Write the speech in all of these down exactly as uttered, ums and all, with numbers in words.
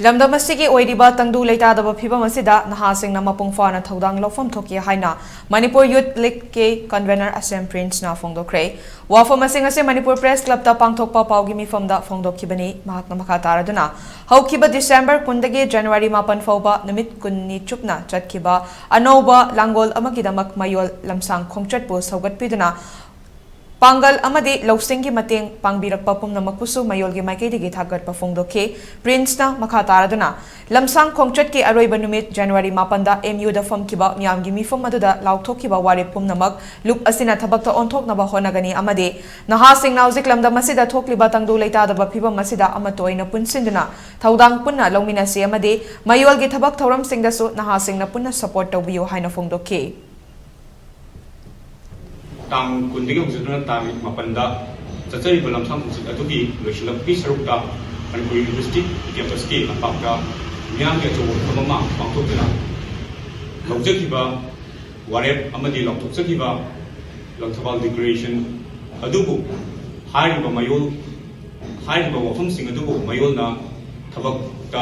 ꯂꯝꯗꯝ ꯑꯁꯤꯒꯤ ꯑꯣꯏꯔꯤꯕ ꯇꯪꯗꯨ ꯂꯩꯇꯥꯗꯕ ꯐꯤꯕꯝ ꯑꯁꯤꯗ ꯅꯍꯥꯁꯤꯡꯅ ꯃꯄꯨꯡ ꯐꯥꯅ ꯊꯧꯗꯥꯡ ꯂꯧꯐꯝ ꯊꯣꯛꯈꯤ ꯍꯥꯏꯅ ꯃꯅꯤꯄꯨꯔ ꯌꯨꯊ ꯂꯤꯒꯀꯤ ꯀꯟꯚꯦꯅꯔ ꯑꯁꯦꯝ ꯄ꯭ꯔꯤꯟꯁꯅ ꯐꯣꯡꯗꯣꯛꯈ꯭ꯔꯦ꯫ ꯋꯥꯐꯝꯁꯤꯡ ꯑꯁꯤ ꯃꯅꯤꯄꯨꯔ ꯄ꯭ꯔꯦꯁ ꯀ꯭ꯂꯕꯇ ꯄꯥꯡꯊꯣꯛꯄ ꯄꯥꯎꯒꯤ ꯃꯤꯐꯝꯗ ꯐꯣꯡꯗꯣꯛꯈꯤꯕꯅꯤ꯫ ꯃꯍꯥꯛꯅ ꯃꯈꯥ ꯇꯥꯔꯗꯨꯅ, ꯍꯧꯈꯤꯕ ꯗꯤꯁꯦꯝꯕꯔ ꯀꯨꯟꯗꯒꯤ ꯖꯅꯋꯥꯔꯤ ꯃꯥꯄꯟ ꯐꯥꯎꯕ ꯅꯨꯃꯤꯠ ꯀꯨꯟꯅꯤ ꯆꯨꯞꯅ ꯆꯠꯈꯤꯕ ꯑꯅꯧꯕ ꯂꯥꯡꯒꯣꯜ ꯑꯃꯒꯤꯗꯃꯛ ꯃꯌꯣꯜ ꯂꯝꯁꯥꯡ ꯈꯣꯡꯆꯠꯄꯨ ꯁꯧꯒꯠꯄꯤꯗꯨꯅ ꯄꯥꯡꯒꯜ ꯑꯃꯗꯤ ꯂꯧꯁꯤꯡꯒꯤ ꯃꯇꯦꯡ ꯄꯥꯡꯕꯤꯔꯛꯄ ꯄꯨꯝꯅꯃꯛꯄꯨꯁꯨ ꯃꯌꯣꯜꯒꯤ ꯃꯥꯏꯀꯩꯗꯒꯤ ꯊꯥꯒꯠꯄ ꯐꯣꯡꯗꯣꯛꯈꯤ꯫ ꯄ꯭ꯔꯤꯟꯁꯅ ꯃꯈꯥ ꯇꯥꯔꯗꯨꯅ, ꯂꯝꯁꯥꯡ ꯈꯣꯡꯆꯠꯀꯤ ꯑꯔꯣꯏꯕ ꯅꯨꯃꯤꯠ ꯖꯅꯋꯥꯔꯤ ꯃꯥꯄꯟꯗ ꯑꯦꯝ ꯌꯨꯗ ꯐꯝꯈꯤꯕ ꯃꯤꯌꯥꯝꯒꯤ ꯃꯤꯐꯝ ꯑꯗꯨꯗ ꯂꯥꯎꯊꯣꯛꯈꯤꯕ ꯋꯥꯔꯦꯞ ꯄꯨꯝꯅꯃꯛ ꯂꯨꯞ ꯑꯁꯤꯅ ꯊꯕꯛꯇ ꯑꯣꯟꯊꯣꯛꯅꯕ ꯍꯣꯠꯅꯒꯅꯤ ꯑꯃꯗꯤ ꯅꯍꯥꯁꯤꯡꯅ ꯍꯧꯖꯤꯛ ꯂꯝꯗꯝ ꯑꯁꯤꯗ ꯊꯣꯛꯂꯤꯕ ꯇꯪꯗꯨ ꯂꯩꯇꯥꯗꯕ ꯐꯤꯕꯝ ꯑꯁꯤꯗ ꯑꯃꯠꯇ ꯑꯣꯏꯅ ꯄꯨꯟꯁꯤꯟꯗꯨꯅ ꯊꯧꯗꯥꯡ ꯄꯨꯟꯅ ꯂꯧꯃꯤꯟꯅꯁꯤ ꯑꯃꯗꯤ ꯃꯌꯣꯜꯒꯤ ꯊꯕꯛ ꯊꯧꯔꯝꯁꯤꯡꯗꯁꯨ ꯅꯍꯥꯁꯤꯡꯅ ꯄꯨꯟꯅ ꯁꯄꯣꯔꯠ ꯇꯧꯕꯤꯌꯨ ꯍꯥꯏꯅ ꯐꯣꯡꯗꯣꯛꯈꯤ꯫ ꯇꯥꯡ ꯀꯨꯟꯗꯒꯤ ꯍꯧꯖꯤꯟꯗꯨꯅ ꯇꯥꯡ ꯃꯥꯄꯟꯗ ꯆꯠꯆꯔꯤꯕ ꯂꯝꯁꯥꯡ ꯈꯣꯡꯆꯠ ꯑꯗꯨꯒꯤ ꯂꯣꯏꯁꯤꯜꯂꯛꯄꯒꯤ ꯁꯔꯨꯛꯇ ꯃꯅꯤꯄꯨꯔ ꯌꯨꯅꯤꯚꯔꯁꯤꯇꯤ ꯀꯦꯝꯄꯁꯀꯤ ꯂꯝꯄꯥꯛꯇ ꯃꯤꯌꯥꯝꯒꯤ ꯑꯆꯧꯕ ꯃꯤꯐꯝ ꯑꯃ ꯄꯥꯡꯊꯣꯛꯇꯨꯅ ꯂꯧꯖꯈꯤꯕ ꯋꯥꯔꯦꯞ ꯑꯃꯗꯤ ꯂꯥꯎꯊꯣꯛꯆꯈꯤꯕ ꯂꯪꯊꯕꯥꯜ ꯗꯤꯀ꯭ꯂꯦꯔꯦꯁꯟ ꯑꯗꯨꯕꯨ ꯍꯥꯏꯔꯤꯕ ꯃꯌꯣꯜ ꯍꯥꯏꯔꯤꯕ ꯋꯥꯐꯝꯁꯤꯡ ꯑꯗꯨꯕꯨ ꯃꯌꯣꯜꯅ ꯊꯕꯛꯇ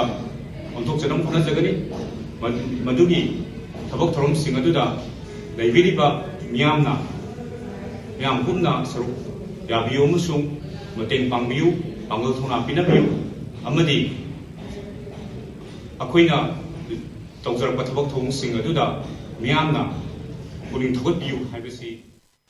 ꯑꯣꯟꯊꯣꯛꯆꯅꯕ ꯍꯣꯠꯅꯖꯒꯅꯤ꯫ ꯃꯗꯨ- ꯃꯗꯨꯒꯤ ꯊꯕꯛ ꯊꯧꯔꯝꯁꯤꯡ ꯑꯗꯨꯗ ꯂꯩꯕꯤꯔꯤꯕ ꯃꯤꯌꯥꯝꯅ ꯃꯤꯌꯥꯝ ꯄꯨꯝꯅ ꯁꯔꯨꯛ ꯌꯥꯕꯤꯌꯨ ꯑꯃꯁꯨꯡ ꯃꯇꯦꯡ ꯄꯥꯡꯕꯤꯌꯨ, ꯄꯥꯡꯒꯜ ꯊꯧꯅꯥ ꯄꯤꯅꯕꯤꯌꯨ ꯑꯃꯗꯤ ꯑꯩꯈꯣꯏꯅ ꯇꯧꯖꯔꯛꯄ ꯊꯕꯛ ꯊꯧꯔꯝꯁꯤꯡ ꯑꯗꯨꯗ ꯃꯤꯌꯥꯝꯅ ꯄꯨꯛꯅꯤꯡ ꯊꯧꯒꯠꯄꯤꯌꯨ ꯍꯥꯏꯕꯁꯤ